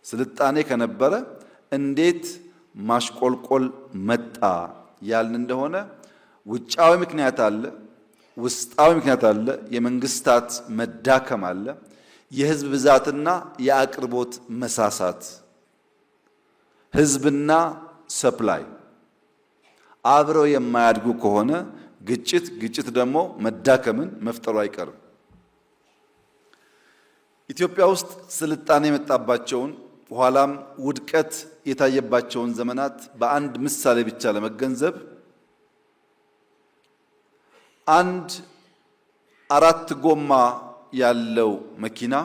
ስልጣኔ ከነበረ እንዴት ማሽቆልቆል መጣ ያልን እንደሆነ ውጫዊ ምክንያት አለ፣ ውስጣዊ ምክንያት አለ፣ የመንግስታት መዳከም አለ፣ የህዝብ ብዛትና የአቅርቦት መሳሳት፣ ህዝብና supply አብረው የማያድጉ ከሆነ ግጭት፣ ግጭት ደግሞ መዳከምን መፍጠሩ አይቀርም። ኢትዮጵያ ውስጥ ስልጣኔ የመጣባቸውን ኋላም ውድቀት የታየባቸውን ዘመናት በአንድ ምሳሌ ብቻ ለመገንዘብ፣ አንድ አራት ጎማ ያለው መኪና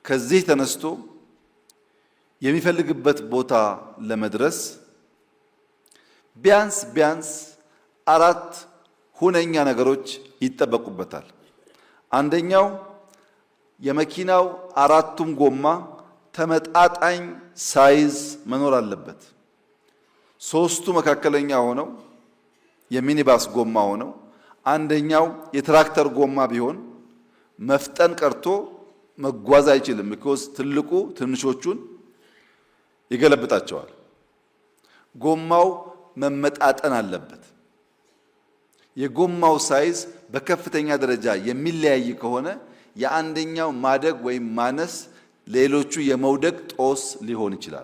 ከዚህ ተነስቶ የሚፈልግበት ቦታ ለመድረስ ቢያንስ ቢያንስ አራት ሁነኛ ነገሮች ይጠበቁበታል። አንደኛው የመኪናው አራቱም ጎማ ተመጣጣኝ size መኖር አለበት። ሶስቱ መካከለኛ ሆነው የሚኒባስ ጎማ ሆነው አንደኛው የትራክተር ጎማ ቢሆን መፍጠን ቀርቶ መጓዝ አይችልም። Because ትልቁ ትንሾቹን ይገለብጣቸዋል። ጎማው መመጣጠን አለበት። የጎማው size በከፍተኛ ደረጃ የሚለያይ ከሆነ የአንደኛው ማደግ ወይም ማነስ ሌሎቹ የመውደቅ ጦስ ሊሆን ይችላል።